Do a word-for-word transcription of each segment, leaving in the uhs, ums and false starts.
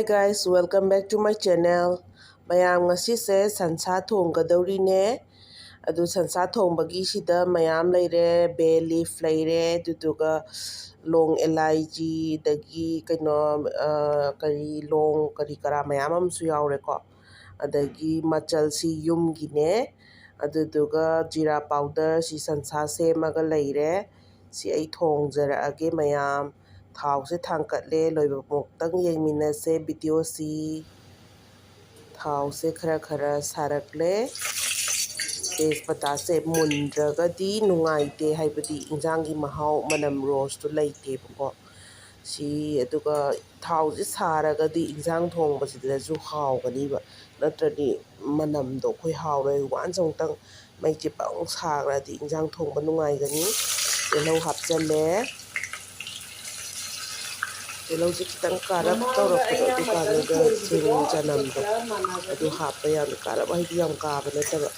Hey guys, welcome back to my channel. ꯃꯌꯥꯝ, ꯉꯁꯤꯁꯦ ꯁꯟꯁꯥ ꯊꯣꯡꯒꯗꯧꯔꯤꯅꯦ꯫ ꯑꯗꯨ ꯁꯟꯁꯥ ꯊꯣꯡꯕꯒꯤ ꯁꯤꯗ ꯃꯌꯥꯝ ꯂꯩꯔꯦ, bay leaf ꯂꯩꯔꯦ, ꯑꯗꯨꯗꯨꯒ ꯂꯣꯡ ꯑꯦꯂꯥꯏꯆꯤ, ꯑꯗꯒꯤ ꯀꯩꯅꯣ, ꯑ, ꯀꯔꯤ, ꯂꯣꯡ ꯀꯔꯤ ꯀꯔꯥ ꯃꯌꯥꯝ ꯑꯃꯁꯨ ꯌꯥꯎꯔꯦꯀꯣ꯫ ꯑꯗꯒꯤ ꯃꯆꯜꯁꯤ ꯌꯨꯝꯒꯤꯅꯦ꯫ ꯑꯗꯨꯗꯨꯒ ꯖꯤꯔꯥ powder, ꯁꯤ ꯁꯟꯁꯥ ꯁꯦꯝꯃꯒ ꯂꯩꯔꯦ꯫ ꯁꯤ ꯑꯩ ꯊꯣꯡꯖꯔꯛꯑꯒꯦ ꯃꯌꯥꯝ꯫ ꯊꯥꯎꯁꯦ ꯊꯥꯡꯀꯠꯂꯦ, ꯂꯣꯏꯕꯃꯨꯛꯇꯪ ꯌꯦꯡꯃꯤꯟꯅꯁꯦ videoꯁꯤ꯫ ꯊꯥꯎꯁꯦ ꯈꯔ ꯈꯔ ꯁꯥꯔꯛꯂꯦ꯫ ꯇꯦꯖꯄꯇꯥꯁꯦ ꯃꯨꯟꯗ꯭ꯔꯒꯗꯤ ꯅꯨꯡꯉꯥꯏꯇꯦ, ꯍꯥꯏꯕꯗꯤ ꯏꯟꯖꯥꯡꯒꯤ ꯃꯍꯥꯎ, ꯃꯅꯝ roseꯇꯣ ꯂꯩꯇꯦꯕꯀꯣ꯫ ꯁꯤ ꯑꯗꯨꯒ ꯊꯥꯎꯁꯦ ꯁꯥꯔꯒꯗꯤ ꯏꯟꯖꯥꯡ ꯊꯣꯡꯕꯁꯤꯗꯁꯨ ꯍꯥꯎꯒꯅꯤꯕ, ꯅꯠꯇ꯭ꯔꯗꯤ ꯃꯅꯝꯗꯣ ꯑꯩꯈꯣꯏ ꯍꯥꯎꯔꯣꯏ꯫ Once ꯑꯃꯨꯛꯇꯪ ꯃꯩꯁꯦ ꯄꯪ ꯁꯥꯈ꯭ꯔꯗꯤ ꯏꯟꯖꯥꯡ ꯊꯣꯡꯕ ꯅꯨꯡꯉꯥꯏꯒꯅꯤ꯫ ꯇꯤꯜꯍꯧ ꯍꯥꯞꯆꯜꯂꯦ꯫ ꯇꯤꯜꯍꯧꯁꯦ ꯈꯤꯇꯪ ꯀꯥꯔꯞ ꯇꯧꯔꯛꯄꯗꯣ, ꯑꯗꯨꯀꯥꯟꯗꯨꯗ ꯁꯤꯡ ꯆꯅꯝꯗꯣ ꯑꯗꯨ ꯍꯥꯞꯄ ꯌꯥꯝ ꯀꯥꯔꯞ ꯍꯥꯏꯗꯤ ꯌꯥꯝ ꯀꯥꯕ ꯅꯠꯇꯕ,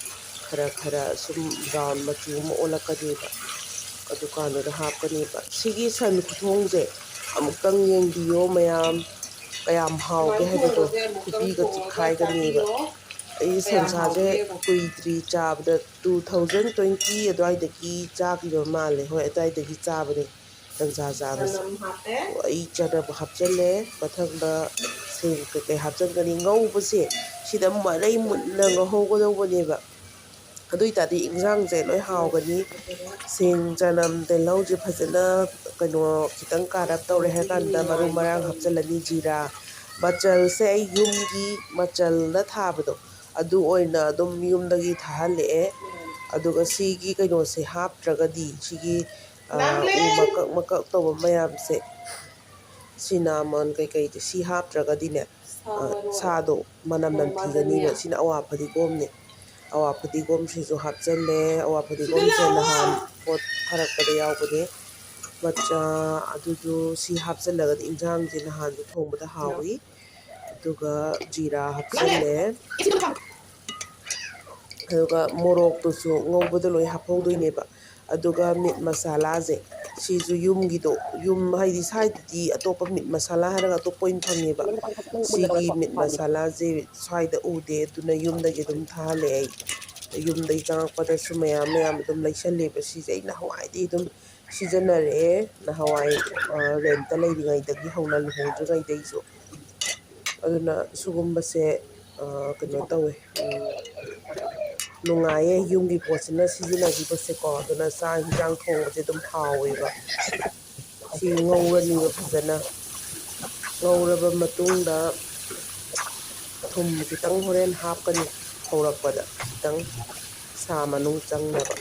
ꯈꯔ ꯈꯔ ꯁꯨꯝ brown ꯃꯆꯨ ꯑꯃ ꯑꯣꯜꯂꯛꯀꯅꯦꯕ, ꯑꯗꯨꯀꯥꯟꯗꯨꯗ ꯍꯥꯞꯀꯅꯦꯕ꯫ ꯁꯤꯒꯤ ꯁꯟ ꯈꯨꯊꯣꯡꯁꯦ ꯑꯃꯨꯛꯇꯪ ꯌꯦꯡꯕꯤꯌꯣ ꯃꯌꯥꯝ, ꯀꯌꯥꯝ ꯍꯥꯎꯒꯦ ꯍꯥꯏꯕꯗꯣ꯫ ꯈꯨꯕꯤꯒ ꯆꯤꯛꯈꯥꯏꯒꯅꯦꯕ꯫ ꯑꯩ ꯁꯟꯁꯥꯁꯦ ꯀꯨꯏꯗ꯭ꯔꯤ ꯆꯥꯕꯗ, two thousand twenty ꯑꯗꯨꯋꯥꯏꯗꯒꯤ ꯆꯥꯈꯤꯕ ꯃꯥꯜꯂꯦ꯫ ꯍꯣꯏ, ꯑꯗꯨꯋꯥꯏꯗꯒꯤ ꯆꯥꯕꯅꯦ ꯇꯟꯖꯥ ꯆꯥꯕꯁꯦ꯫ ꯑꯣ, ꯑꯩ ꯆꯅꯝ ꯍꯥꯞꯆꯜꯂꯦ꯫ ꯃꯊꯪꯗ ꯁꯤꯡ ꯀꯩꯀꯩ ꯍꯥꯞꯆꯟꯒꯅꯤ꯫ ꯉꯧꯕꯁꯦ ꯁꯤꯗ ꯃꯔꯩ ꯃꯨꯟꯅ ꯉꯧꯍꯧꯒꯗꯧꯕꯅꯦꯕ, ꯑꯗꯨ ꯑꯣꯏꯇꯥꯔꯗꯤ ꯏꯟꯖꯥꯡꯁꯦ ꯂꯣꯏ ꯍꯥꯎꯒꯅꯤ꯫ ꯁꯤꯡ, ꯆꯅꯝ, ꯇꯤꯜꯍꯧꯁꯦ ꯐꯖꯅ ꯀꯩꯅꯣ ꯈꯤꯇꯪ ꯀꯥꯔꯞ ꯇꯧꯔꯦ ꯍꯥꯏ ꯀꯥꯟꯗ ꯃꯔꯨ ꯃꯔꯥꯡ ꯍꯥꯞꯆꯜꯂꯅꯤ꯫ ꯖꯤꯔꯥ, ꯃꯆꯜꯁꯦ ꯑꯩ ꯌꯨꯝꯒꯤ ꯃꯆꯜꯅ ꯊꯥꯕꯗꯣ ꯑꯗꯨ ꯑꯣꯏꯅ ꯑꯗꯨꯝ ꯌꯨꯝꯗꯒꯤ ꯊꯥꯍꯜꯂꯛꯑꯦ꯫ ꯑꯗꯨꯒ ꯁꯤꯒꯤ ꯀꯩꯅꯣꯁꯦ ꯍꯥꯞꯇ꯭ꯔꯒꯗꯤ, ꯁꯤꯒꯤ, ꯑ, ꯎ ꯃꯀꯛ ꯃꯀꯛ ꯇꯧꯕ ꯃꯌꯥꯝꯁꯦ, cinnamon ꯀꯩꯀꯩꯗꯤ ꯁꯤ ꯍꯥꯞꯇ꯭ꯔꯒꯗꯤꯅꯦ, ꯑ, ꯁꯥꯗꯣ ꯃꯅꯝ ꯅꯝꯊꯤꯒꯅꯤꯕ꯫ ꯁꯤꯅ ꯑꯋꯥ ꯐꯗꯤꯒꯣꯝꯅꯦ꯫ ꯑꯋꯥ ꯐꯗꯤꯒꯣꯝꯁꯤꯁꯨ ꯍꯥꯞꯆꯜꯂꯦ꯫ ꯑꯋꯥ ꯐꯗꯤꯒꯣꯝꯁꯦ ꯅꯍꯥꯟ ꯄꯣꯠ ꯊꯥꯔꯛꯄꯗ ꯌꯥꯎꯕꯅꯦ꯫ ꯃꯆꯥ ꯑꯗꯨꯗꯨ ꯁꯤ ꯍꯥꯞꯆꯜꯂꯒꯗꯤ ꯏꯟꯖꯥꯡꯁꯦ ꯅꯍꯥꯟꯁꯨ ꯊꯣꯡꯕꯗ ꯍꯥꯎꯏ꯫ ꯑꯗꯨꯒ ꯖꯤꯔꯥ ꯍꯥꯞꯆꯜꯂꯦ꯫ ꯑꯗꯨꯒ ꯃꯣꯔꯣꯛꯇꯨꯁꯨ ꯉꯧꯕꯗ ꯂꯣꯏ ꯍꯥꯞꯍꯧꯗꯣꯏꯅꯦꯕ꯫ ꯑꯗꯨꯒ meat ꯃꯁꯥꯂꯥꯁꯦ, ꯁꯤꯁꯨ ꯌꯨꯝꯒꯤꯗꯣ, ꯌꯨꯝ ꯍꯥꯏꯗꯤ ꯁ꯭ꯋꯥꯏꯗꯗꯤ ꯑꯇꯣꯞꯄ ꯃꯤꯠ ꯃꯁꯥꯂꯥ ꯍꯥꯏꯔꯒ ꯑꯇꯣꯞꯄ ꯑꯣꯏꯅ ꯐꯪꯉꯦꯕ꯫ ꯁꯤꯒꯤ ꯃꯤꯠ ꯃꯁꯥꯂꯥꯁꯦ ꯁ꯭ꯋꯥꯏꯗ ꯎꯗꯦ, ꯑꯗꯨꯅ ꯌꯨꯝꯗꯒꯤ ꯑꯗꯨꯝ ꯊꯥꯍꯜꯂꯦ ꯑꯩ꯫ ꯌꯨꯝꯗꯒꯤ ꯆꯪꯉꯛꯄꯗꯁꯨ ꯃꯌꯥꯝ ꯃꯌꯥꯝ ꯑꯗꯨꯝ ꯂꯩꯁꯜꯂꯦꯕ꯫ ꯁꯤꯁꯦ ꯑꯩ ꯅꯍꯥꯟꯋꯥꯏꯗꯒꯤ ꯑꯗꯨꯝ ꯁꯤꯖꯤꯟꯅꯔꯛꯑꯦ, ꯅꯍꯥꯟꯋꯥꯏ, ꯑ, ꯔꯦꯟꯠꯇ ꯂꯩꯔꯤꯉꯩꯗꯒꯤ ꯍꯧꯅ, ꯂꯨꯍꯣꯡꯗ꯭ꯔꯤꯉꯩꯗꯒꯤꯁꯨ꯫ ꯑꯗꯨꯅ ꯁꯤꯒꯨꯝꯕꯁꯦ, ꯑ, ꯀꯩꯅꯣ ꯇꯧꯋꯦ, ꯎꯝ, ꯅꯨꯡꯉꯥꯏꯌꯦ ꯌꯨꯝꯒꯤ ꯄꯣꯠꯁꯤꯅ ꯁꯤꯖꯤꯟꯅꯈꯤꯕꯁꯦꯀꯣ꯫ ꯑꯗꯨꯅ ꯆꯥꯛ ꯌꯦꯟꯁꯥꯡ ꯊꯣꯡꯕꯁꯦ ꯑꯗꯨꯝ ꯍꯥꯎꯋꯦꯕ꯫ ꯁꯤ ꯉꯧꯔꯅꯤꯕ ꯐꯖꯅ꯫ ꯉꯧꯔꯕ ꯃꯇꯨꯡꯗ ꯊꯨꯝ ꯈꯤꯇꯪ ꯍꯣꯔꯦꯟ ꯍꯥꯞꯀꯅꯤ, ꯍꯧꯔꯛꯄꯗ ꯈꯤꯇꯪ ꯁꯥ ꯃꯅꯨꯡ ꯆꯪꯅꯕ꯫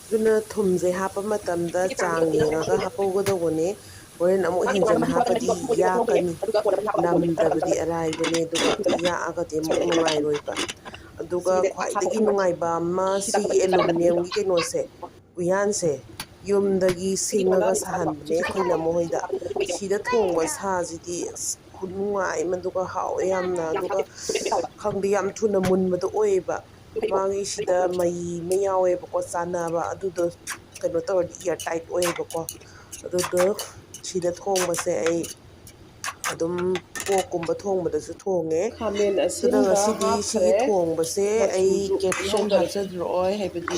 ꯑꯗꯨꯅ ꯊꯨꯝꯁꯦ ꯍꯥꯞꯄ ꯃꯇꯝꯗ ꯆꯥꯡ ꯌꯦꯡꯉꯒ ꯍꯥꯞꯍꯧꯒꯗꯧꯕꯅꯦ꯫ ꯍꯣꯔꯦꯟ ꯑꯃꯨꯛ ꯍꯦꯟꯖꯟꯅ ꯍꯥꯞꯄꯗꯤ ꯌꯥꯛꯀꯅꯤ, ꯅꯝꯗ꯭ꯔꯕꯗꯤ ꯑꯔꯥꯏꯕꯅꯦ, ꯑꯗꯨꯒ ꯌꯥꯛꯑꯒꯗꯤ ꯑꯃꯨꯛ ꯅꯨꯡꯉꯥꯏꯔꯣꯏꯕ꯫ ꯑꯗꯨꯒ ꯈ꯭ꯋꯥꯏꯗꯒꯤ ꯅꯨꯡꯉꯥꯏꯕ ꯑꯃ, ꯁꯤꯒꯤ ꯑꯦꯂꯨꯃꯤꯅꯤꯌꯝꯒꯤ ꯀꯩꯅꯣꯁꯦ, ꯎꯌꯥꯟꯁꯦ, ꯌꯨꯝꯗꯒꯤ ꯁꯤꯡꯉꯒ ꯁꯥꯍꯟꯕꯅꯦ ꯑꯩꯈꯣꯏꯅ ꯃꯈꯣꯏꯗ꯫ ꯁꯤꯗ ꯊꯣꯡꯕ ꯁꯥꯁꯤꯗꯤ ꯑꯁ ꯈꯨꯅꯨꯡꯉꯥꯏ ꯑꯃ, ꯑꯗꯨꯒ ꯍꯥꯎꯋꯦ ꯌꯥꯝꯅ, ꯑꯗꯨꯒ ꯈꯪꯗꯦ, ꯌꯥꯝ ꯊꯨꯅ ꯃꯨꯟꯕꯗꯣ ꯑꯣꯏꯌꯦꯕ꯫ ꯃꯥꯒꯤ ꯁꯤꯗ ꯃꯍꯤ ꯑꯃ ꯌꯥꯎꯋꯦꯕꯀꯣ, ꯆꯥꯟꯅꯕ, ꯑꯗꯨꯗꯣ ꯀꯩꯅꯣ ꯇꯧꯔꯗꯤ ꯏꯌꯥꯔ ꯇꯥꯏꯠ ꯑꯣꯏꯌꯦꯕꯀꯣ꯫ ꯑꯗꯨꯗꯣ ꯁꯤꯗ ꯊꯣꯡꯕꯁꯦ ꯑꯩ ꯑꯗꯨꯝ ꯄꯣꯔꯛꯀꯨꯝꯕ ꯊꯣꯡꯕꯗꯁꯨ ꯊꯣꯡꯉꯦ꯫ ꯈꯥꯃꯦꯟ ꯑꯗꯨꯅ ꯑꯁꯤꯟꯕ ꯉꯁꯤꯗꯤ ꯁꯤꯒꯤ ꯍꯥꯞꯈ꯭ꯔꯦ꯫ ꯊꯣꯡꯕꯁꯦ ꯑꯩ ꯃꯆꯨꯁꯨ ꯀꯦꯞꯁꯟ ꯏꯍꯧꯗꯔꯦ꯫ ꯍꯥꯞꯆꯗ꯭ꯔꯛꯑꯣꯏ, ꯍꯥꯏꯕꯗꯤ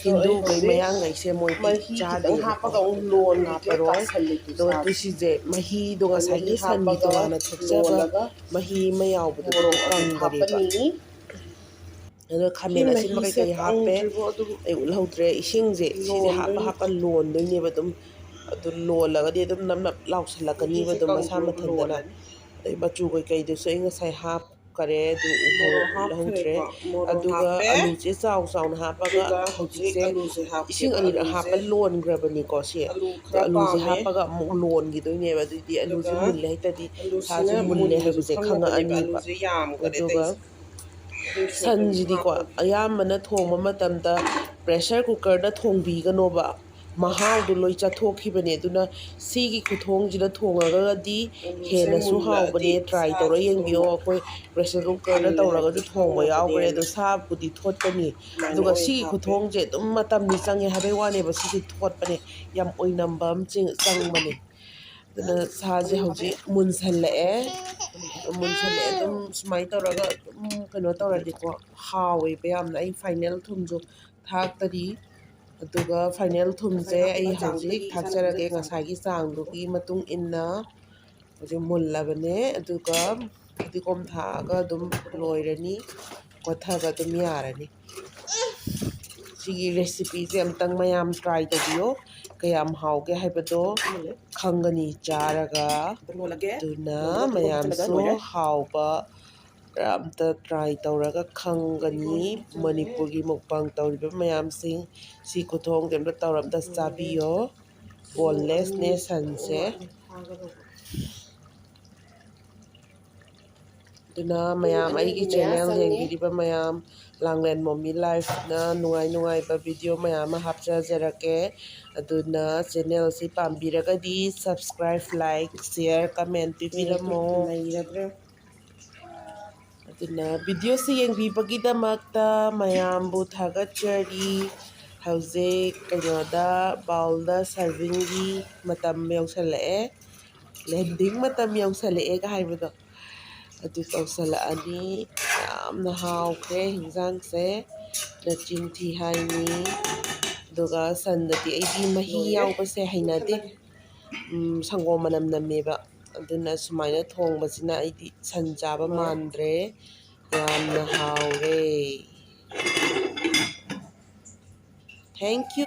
ꯑꯗꯣ ꯑꯩ ꯍꯤꯟꯗꯨꯈꯩ ꯍꯧꯖꯤꯛ ꯃꯌꯥꯡꯈꯩꯁꯦ ꯃꯣꯏꯗꯤ ꯃꯍꯤ ꯈꯤꯇꯪ ꯆꯥꯗꯦꯕꯀꯣ, ꯍꯥꯞꯄꯒ ꯑꯃꯨꯛ ꯂꯣꯟꯈꯤꯒꯦ, ꯍꯥꯞꯄꯔꯣꯏ꯫ ꯀꯥꯁꯜꯂꯦ ꯑꯗꯨꯒ ꯆꯥꯁꯦ꯫ ꯇꯨ ꯁꯤꯁꯦ ꯃꯍꯤꯗꯣ ꯉꯁꯥꯏꯒꯤ ꯑꯗꯨꯗꯤ ꯁꯟꯒꯤ ꯍꯥꯞꯄꯒ ꯇꯣꯉꯥꯟꯅ ꯊꯣꯛꯆꯕ ꯂꯣꯜꯂꯒ ꯃꯍꯤ ꯑꯃ ꯌꯥꯎꯕꯗꯣ ꯃꯣꯔꯣꯛ ꯑꯃꯨꯛ ꯀꯪꯗꯔꯦꯕ꯫ ꯍꯥꯞꯄꯅꯤ꯫ ꯑꯗꯣ ꯁꯤ ꯈꯥꯃꯦꯟ ꯑꯁꯤꯟꯕ ꯃꯍꯤꯁꯦ ꯀꯩꯀꯩ ꯍꯥꯞꯄꯦ, ꯀꯪꯗ꯭ꯔꯤꯕꯣ ꯑꯗꯨꯝ ꯑꯩ ꯎꯠꯍꯧꯗ꯭ꯔꯦ꯫ ꯏꯁꯤꯡꯁꯦ ꯁꯤꯁꯦ ꯍꯥꯞꯄ ꯂꯣꯟꯗꯣꯏꯅꯤ꯫ ꯍꯥꯞꯄ ꯂꯣꯟꯗꯣꯏꯅꯦꯕ ꯑꯗꯨꯝ꯫ ꯑꯗꯨ ꯂꯣꯜꯂꯒꯗꯤ ꯑꯗꯨꯝ ꯅꯞ ꯅꯞ ꯂꯥꯎꯁꯜꯂꯛꯀꯅꯤꯕ ꯃꯍꯤꯁꯦ ꯑꯗꯨꯝ ꯃꯁꯥ ꯀꯪꯗ꯭ꯔꯤꯕ ꯃꯊꯟꯇꯅ꯫ ꯂꯣꯜꯂꯅꯤ꯫ ꯑꯗꯩ ꯃꯆꯨ ꯀꯩꯀꯩꯗꯨꯁꯨ ꯑꯩ ꯉꯁꯥꯏ ꯍꯥꯞꯈꯔꯦ, ꯑꯗꯨ ꯎꯍꯧ-, ꯃꯣꯔꯣꯛ ꯎꯠꯍꯧꯗ꯭ꯔꯦ꯫ ꯍꯥꯞꯈ꯭ꯔꯦꯀꯣ꯫ ꯃꯣꯔꯣꯛ ꯑꯗꯨꯒ ꯍꯥꯞꯄꯦ꯫ ꯑꯂꯨꯁꯦ ꯆꯥꯎ ꯆꯥꯎꯅ ꯍꯥꯞꯄꯒ ꯑꯗꯨꯒ ꯍꯧꯖꯤꯛ ꯍꯧꯖꯤꯛꯁꯦ ꯑꯂꯨꯁꯦ ꯏꯁꯤꯡ ꯍꯥꯞꯀꯦꯕ꯫ ꯑꯅꯤꯔꯛ ꯑꯂꯨꯁꯦ ꯍꯥꯞꯄ ꯂꯣꯟꯈ꯭ꯔꯕꯅꯤꯀꯣ ꯁꯦ꯫ ꯑꯂꯨ ꯑꯗꯣ ꯈꯔ ꯑꯂꯨꯁꯦ ꯄꯥꯝꯃꯦ꯫ ꯍꯥꯞꯄꯒ ꯑꯃꯨꯛ ꯂꯣꯟꯈꯤꯗꯣꯏꯅꯦꯕ꯫ ꯑꯗꯨꯗꯤ ꯑꯂꯨꯁꯦ ꯑꯗꯨꯒ ꯃꯨꯜꯂꯦ ꯍꯥꯏꯇꯥꯔꯗꯤ ꯑꯂꯨꯁꯤꯅ ꯁꯥꯁꯦ ꯃꯨꯜꯂꯦ ꯃꯨꯟꯕꯁꯨ ꯍꯥꯏꯕꯁꯦ ꯈꯪꯅꯕꯅꯦꯕ꯫ ꯈꯪꯉꯛꯑꯅꯤꯕ꯫ ꯑꯂꯨꯁꯦ ꯌꯥꯝꯈ꯭ꯔꯦ ꯑꯗꯨꯒ ꯇꯧꯔꯤꯁꯦ꯫ ꯑꯗꯨ ꯁꯣꯏꯕꯨꯝ ꯁꯟꯁꯤꯗꯤꯀꯣ ꯍꯥꯞꯄꯒꯦ꯫ ꯑꯌꯥꯝꯕꯅ ꯊꯣꯡꯕ ꯃꯇꯝꯗ pressure cookerꯗ ꯊꯣꯡꯕꯤꯒꯅꯣꯕ꯫ ꯃꯍꯥꯎꯗꯣ ꯂꯣꯏ ꯆꯠꯊꯣꯛꯈꯤꯕꯅꯦ꯫ ꯑꯗꯨꯅ ꯁꯤꯒꯤ ꯈꯨꯊꯣꯡꯁꯤꯗ ꯊꯣꯡꯉꯒꯗꯤ ꯍꯦꯟꯅꯁꯨ ꯍꯥꯎꯕꯅꯦ꯫ Try ꯇꯧꯔ ꯌꯦꯡꯕꯤꯌꯣ꯫ ꯑꯩꯈꯣꯏ pressure cookerꯗ ꯇꯧꯔꯒꯁꯨ ꯊꯣꯡꯕ ꯌꯥꯎꯈ꯭ꯔꯦ, ꯑꯗꯣ ꯁꯥꯕꯨꯗꯤ ꯊꯣꯠꯀꯅꯤ꯫ ꯑꯗꯨꯒ ꯁꯤꯒꯤ ꯈꯨꯊꯣꯡꯁꯦ ꯑꯗꯨꯝ ꯃꯇꯝꯗꯤ ꯆꯪꯉꯦ ꯍꯥꯏꯕꯩ ꯋꯥꯅꯦꯕ, ꯁꯤꯗꯤ ꯊꯣꯠꯄꯅꯦ, ꯌꯥꯝ ꯑꯣꯏꯅꯝꯕ ꯑꯃ ꯆꯤꯡ-, ꯆꯪꯕꯅꯦ꯫ ꯑꯗꯨꯅ ꯁꯥꯁꯦ ꯍꯧꯖꯤꯛ ꯃꯨꯟꯁꯜꯂꯛꯑꯦ꯫ ꯃꯨꯟꯁꯜꯂꯛꯑꯦ꯫ ꯑꯗꯨꯝ ꯁꯨꯃꯥꯏꯅ ꯇꯧꯔꯒ ꯑꯗꯨꯝ ꯀꯩꯅꯣ ꯇꯧꯔꯗꯤꯀꯣ, ꯍꯥꯎꯋꯦꯕ ꯌꯥꯝꯅ꯫ ꯑꯩ final ꯊꯨꯝꯁꯨ ꯊꯥꯛꯇꯔꯤ꯫ ꯑꯗꯨꯒ final ꯊꯨꯝꯁꯦ ꯑꯩ ꯍꯧꯖꯤꯛ ꯊꯥꯛꯆꯔꯒꯦ꯫ ꯉꯁꯥꯏꯒꯤ ꯆꯥꯡꯗꯨꯒꯤ ꯃꯇꯨꯡ ꯏꯟꯅ ꯍꯧꯖꯤꯛ ꯃꯨꯜꯂꯕꯅꯦ꯫ ꯑꯗꯨꯒ ꯐꯗꯤꯒꯣꯝ ꯊꯥꯛꯑꯒ ꯑꯗꯨꯝ ꯂꯣꯏꯔꯅꯤ꯫ ꯀꯣꯠꯊꯕ ꯑꯗꯨꯝ ꯌꯥꯔꯅꯤ꯫ ꯁꯤꯒꯤ recipeꯁꯦ ꯑꯝꯇꯪ ꯃꯌꯥꯝ try ꯇꯧꯕꯤꯌꯣ꯫ ꯀꯌꯥꯝ ꯍꯥꯎꯒꯦ ꯍꯥꯏꯕꯗꯣ ꯈꯪꯒꯅꯤ ꯆꯥꯔꯒ꯫ ꯑꯗꯨꯅ ꯃꯌꯥꯝꯁꯨ ꯍꯥꯎꯕ ꯑꯝꯇ try ꯇꯧꯔꯒ ꯈꯪꯒꯅꯤ꯫ ꯃꯅꯤꯄꯨꯔꯒꯤ mukbang ꯇꯧꯔꯤꯕ ꯃꯌꯥꯝꯁꯤꯡ, ꯁꯤ ꯈꯨꯊꯣꯡꯁꯦ ꯑꯝꯇ ꯇꯧꯔ ꯑꯝꯇ ꯆꯥꯕꯤꯌꯣ꯫ Bonelessꯅꯦ ꯁꯟꯁꯦ꯫ ꯑꯗꯨꯅ ꯃꯌꯥꯝ, ꯑꯩꯒꯤ channel ꯌꯦꯡꯕꯤꯔꯤꯕ ꯃꯌꯥꯝ, ꯂꯥꯡꯂꯦꯟ ꯃꯣꯃꯤ Lifeꯅ ꯅꯨꯡꯉꯥꯏ ꯅꯨꯡꯉꯥꯏꯕ video ꯃꯌꯥꯝ ꯑꯃ ꯍꯥꯞꯆꯖꯔꯛꯀꯦ꯫ ꯑꯗꯨꯅ channelꯁꯤ ꯄꯥꯝꯕꯤꯔꯒꯗꯤ subscribe, like, share, comment ꯄꯤꯕꯤꯔꯝꯃꯣ꯫ ꯑꯗꯨꯅ videoꯁꯤ ꯌꯦꯡꯕꯤꯕꯒꯤꯗꯃꯛꯇ ꯃꯌꯥꯝꯕꯨ ꯊꯥꯒꯠꯆꯔꯤ꯫ ꯍꯧꯖꯤꯛ ꯀꯩꯅꯣꯗ bowlꯗ servingꯒꯤ ꯃꯇꯝ ꯌꯧꯁꯜꯂꯛꯑꯦ꯫ Landing ꯃꯇꯝ ꯌꯧꯁꯜꯂꯛꯑꯦꯒ ꯍꯥꯏꯕꯗꯣ ꯑꯗꯨ ꯇꯧꯁꯜꯂꯛꯑꯅꯤ꯫ ꯌꯥꯝꯅ ꯍꯥꯎꯈ꯭ꯔꯦ ꯍꯤꯟꯖꯥꯡꯁꯦ꯫ ꯅꯆꯤꯟ ꯊꯤ ꯍꯥꯏꯅꯤ꯫ ꯑꯗꯨꯒ ꯁꯟꯗꯗꯤ ꯑꯩꯗꯤ ꯃꯍꯤ ꯌꯥꯎꯕꯁꯦ ꯍꯩꯅꯗꯦ꯫ ꯎꯝ, ꯁꯪꯒꯣꯝ ꯃꯅꯝ ꯅꯝꯃꯦꯕ꯫ ꯑꯗꯨꯅ ꯁꯨꯃꯥꯏꯅ ꯊꯣꯡꯕꯁꯤꯅ ꯑꯩꯗꯤ ꯁꯟ ꯆꯥꯕ ꯃꯥꯟꯗ꯭ꯔꯦ꯫ ꯌꯥꯝꯅ ꯍꯥꯎꯔꯦ꯫ Thank you꯫